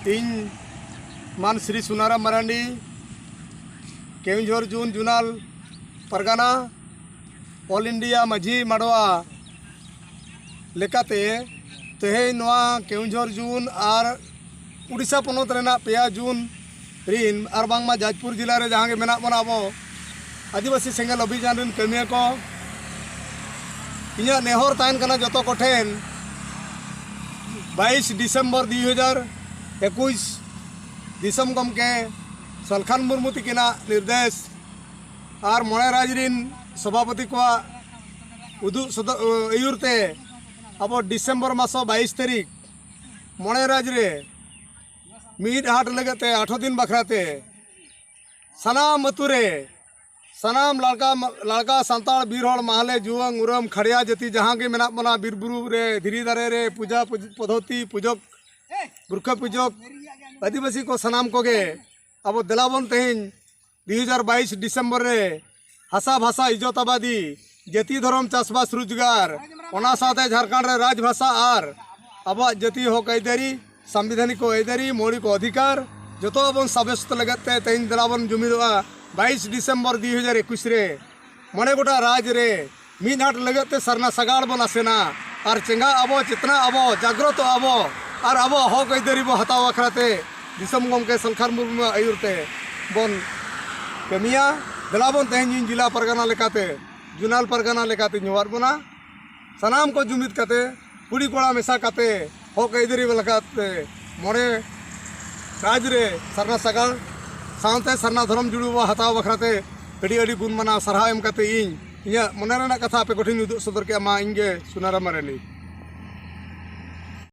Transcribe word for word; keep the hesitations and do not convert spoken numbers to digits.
ᱤᱧ ᱢᱟᱱ ᱥᱨᱤ ᱥᱩᱱᱟᱨᱟᱢ ᱢᱟᱨᱟᱱᱰᱤ, ᱠᱮᱣᱚᱱᱡᱷᱚᱨ ᱡᱩᱱ ᱡᱩᱱᱟᱞ ᱯᱟᱨᱜᱟᱱᱟ, all India ᱢᱟᱹᱡᱷᱤ ᱢᱟᱰᱣᱟ ᱞᱮᱠᱟᱛᱮ, ᱛᱮᱦᱮᱧ ᱱᱚᱣᱟ ᱠᱮᱣᱚᱱᱡᱷᱚᱨ ᱡᱩᱱ ᱟᱨ ᱩᱰᱤᱥᱟ ᱯᱚᱱᱚᱛ ᱨᱮᱱᱟᱜ ᱯᱮᱭᱟ ᱡᱩᱱ ᱨᱤᱱ ᱟᱨ ᱵᱟᱝᱢᱟ ᱡᱟᱡᱽᱯᱩᱨ ᱡᱮᱞᱟ ᱨᱮ ᱡᱟᱦᱟᱸ ᱜᱮ ᱢᱮᱱᱟᱜ ᱵᱚᱱᱟ ᱟᱵᱚ ᱟᱹᱫᱤᱵᱟᱹᱥᱤ ᱥᱮᱸᱜᱮᱞ ᱚᱵᱷᱤᱡᱟᱱ ᱨᱤᱱ ᱠᱟᱹᱢᱤᱭᱟᱹ ᱠᱚ, ᱤᱧᱟᱹᱜ ᱱᱮᱦᱚᱨ ᱛᱟᱦᱮᱱ ᱠᱟᱱᱟ ᱡᱚᱛᱚ ᱠᱚᱴᱷᱮᱱ, ᱵᱟᱭᱤᱥ ᱰᱤᱥᱮᱢᱵᱚᱨ ᱫᱩ ᱦᱟᱡᱟᱨ ᱮᱠᱩᱥ, ᱫᱤᱥᱚᱢ ᱜᱚᱢᱠᱮ ᱥᱟᱞᱠᱷᱟᱱ ᱢᱩᱨᱢᱩ ᱛᱤᱠᱤᱱᱟᱜ ᱱᱤᱨᱫᱮᱥ ᱟᱨ ᱢᱚᱬᱮ ᱨᱟᱡᱽ ᱨᱤᱱ ᱥᱚᱵᱷᱟᱯᱚᱛᱤ ᱠᱚᱣᱟᱜ ᱩᱫᱩᱜ ᱥᱚᱫᱚ-, ᱟᱹᱭᱩᱨ ᱛᱮ ᱟᱵᱚ ᱰᱤᱥᱮᱢᱵᱚᱨ ᱢᱟᱥᱚ ᱵᱟᱭᱤᱥ ᱛᱟᱹᱨᱤᱠᱷ ᱢᱚᱬᱮ ᱨᱟᱡᱽ ᱨᱮ ᱢᱤᱫ ᱦᱟᱴ ᱞᱟᱹᱜᱤᱫ ᱛᱮ ᱟᱴᱷᱚ ᱫᱤᱱ ᱵᱟᱠᱷᱨᱟ ᱛᱮ ᱥᱟᱱᱟᱢ ᱟᱹᱛᱩ ᱨᱮ, ᱥᱟᱱᱟᱢ ᱞᱟᱲᱠᱟ, ᱞᱟᱲᱠᱟ ᱥᱟᱱᱛᱟᱲ ᱵᱤᱨ ᱦᱚᱲ, ᱢᱟᱦᱞᱮ, ᱡᱩᱣᱟᱹᱱ, ᱩᱨᱟᱹᱢ, ᱠᱷᱟᱲᱭᱟ ᱡᱟᱹᱛᱤ ᱡᱟᱦᱟᱸ ᱜᱮ ᱢᱮᱱᱟᱜ ᱵᱚᱱᱟ, ᱵᱤᱨ ᱵᱩᱨᱩ ᱨᱮ, ᱫᱷᱤᱨᱤ ᱫᱟᱨᱮ ᱨᱮ, ᱯᱩᱡᱟ ᱯᱚᱫᱷᱚᱛᱤ, ᱯᱩᱡᱚᱠ, ᱵᱩᱨᱠᱷᱟᱹ ᱯᱩᱡᱚᱠ, ᱟᱹᱫᱤᱵᱟᱹᱥᱤ ᱠᱚ ᱥᱟᱱᱟᱢ ᱠᱚᱜᱮ ᱟᱵᱚ ᱫᱮᱞᱟ ᱵᱚᱱ ᱛᱮᱦᱮᱧ ᱫᱩ ᱦᱟᱡᱟᱨ ᱵᱟᱭᱤᱥ ᱰᱤᱥᱮᱢᱵᱚᱨ ᱨᱮ ᱦᱟᱥᱟ ᱵᱷᱟᱥᱟ ᱤᱡᱚᱛ ᱟᱵᱟᱫᱤ, ᱡᱟᱹᱛᱤ ᱫᱷᱚᱨᱚᱢ ᱪᱟᱥᱵᱟᱥ ᱨᱳᱡᱽᱜᱟᱨ, ᱚᱱᱟ ᱥᱟᱶᱛᱮ ᱡᱷᱟᱲᱠᱷᱚᱸᱰ ᱨᱮ ᱨᱟᱡᱽ ᱵᱷᱟᱥᱟ ᱟᱨ ᱟᱵᱚᱣᱟᱜ ᱡᱟᱹᱛᱤ ᱦᱚᱠ ᱟᱹᱭᱫᱟᱹᱨᱤ, ᱥᱟᱢᱵᱤᱫᱷᱟᱱᱤᱠ ᱟᱹᱭᱫᱟᱹᱨᱤ, ᱢᱳᱣᱞᱤᱠ ᱚᱫᱷᱤᱠᱟᱨ, ᱡᱚᱛᱚ ᱵᱚᱱ ᱥᱟᱵᱮᱥᱛ ᱞᱟᱹᱜᱤᱫ ᱛᱮ ᱛᱮᱦᱮᱧ ᱫᱮᱞᱟ ᱵᱚᱱ ᱡᱩᱢᱤᱫᱚᱜᱼᱟ᱾ ᱵᱟᱭᱤᱥ ᱰᱤᱥᱮᱢᱵᱚᱨ ᱫᱩ ᱦᱟᱡᱟᱨ ᱮᱠᱩᱥ ᱨᱮ ᱢᱚᱬᱮ ᱜᱚᱴᱟ ᱨᱟᱡᱽ ᱨᱮ ᱢᱤᱫ ᱦᱟᱴ ᱞᱟᱹᱜᱤᱫ ᱛᱮ ᱥᱟᱨᱱᱟ ᱥᱟᱜᱟᱲ ᱵᱚᱱ ᱟᱥᱮᱱᱟ ᱟᱨ ᱪᱮᱸᱜᱷᱟ ᱟᱵᱚ, ᱪᱮᱛᱱᱟ ᱟᱵᱚ, ᱡᱟᱜᱽᱨᱚᱛᱚ ᱟᱵᱚ ᱟᱨ ᱟᱵᱚᱣᱟᱜ ᱦᱚᱠ ᱟᱹᱭᱫᱟᱹᱨᱤ ᱵᱚ ᱦᱟᱛᱟᱣ ᱵᱟᱠᱷᱨᱟ ᱛᱮ ᱫᱤᱥᱚᱢ ᱜᱚᱢᱠᱮ ᱥᱟᱞᱠᱷᱟᱱ ᱢᱩᱨᱢᱩᱣᱟᱜ ᱟᱹᱭᱩᱨ ᱛᱮ ᱵᱚᱱ ᱠᱟᱹᱢᱤᱭᱟ᱾ ᱫᱮᱞᱟ ᱵᱚᱱ ᱛᱮᱦᱮᱧ ᱡᱤᱞᱟ ᱯᱟᱨᱜᱟᱱᱟ ᱞᱮᱠᱟᱛᱮ, ᱡᱩᱱᱟᱞ ᱯᱟᱨᱜᱟᱱᱟ ᱞᱮᱠᱟᱛᱮ ᱧᱩᱣᱟᱫ ᱵᱚᱱᱟ᱾ ᱥᱟᱱᱟᱢ ᱠᱚ ᱡᱩᱢᱤᱫ ᱠᱟᱛᱮ, ᱠᱩᱲᱤ ᱠᱚᱲᱟ ᱢᱮᱥᱟ ᱠᱟᱛᱮ, ᱦᱚᱠ ᱟᱹᱭᱫᱟᱹᱨᱤ ᱞᱮᱠᱟᱛᱮ ᱢᱚᱬᱮ ᱨᱟᱡᱽ ᱨᱮ ᱥᱟᱨᱱᱟ ᱥᱟᱜᱟᱲ ᱥᱟᱶᱛᱮ ᱥᱟᱨᱱᱟ ᱫᱷᱚᱨᱚᱢ ᱡᱩᱲᱩ ᱵᱚ ᱦᱟᱛᱟᱣ ᱵᱟᱠᱷᱨᱟ ᱛᱮ ᱟᱹᱰᱤ ᱟᱹᱰᱤ ᱜᱩᱱ ᱢᱟᱱᱟᱣ ᱥᱟᱨᱦᱟᱣ ᱮᱢ ᱠᱟᱛᱮ ᱤᱧ ᱤᱧᱟᱹᱜ ᱢᱚᱱᱮ ᱨᱮᱱᱟᱜ ᱠᱟᱛᱷᱟ ᱟᱯᱮ ᱠᱚᱴᱷᱮᱱ ᱩᱫᱩᱜ ᱥᱚᱫᱚᱨ ᱠᱮᱫᱼᱟ᱾ ᱢᱟ ᱤᱧ ᱜᱮ ᱥᱩᱱᱟᱨᱟᱢ ᱢᱟᱨᱟᱱᱰᱤ᱾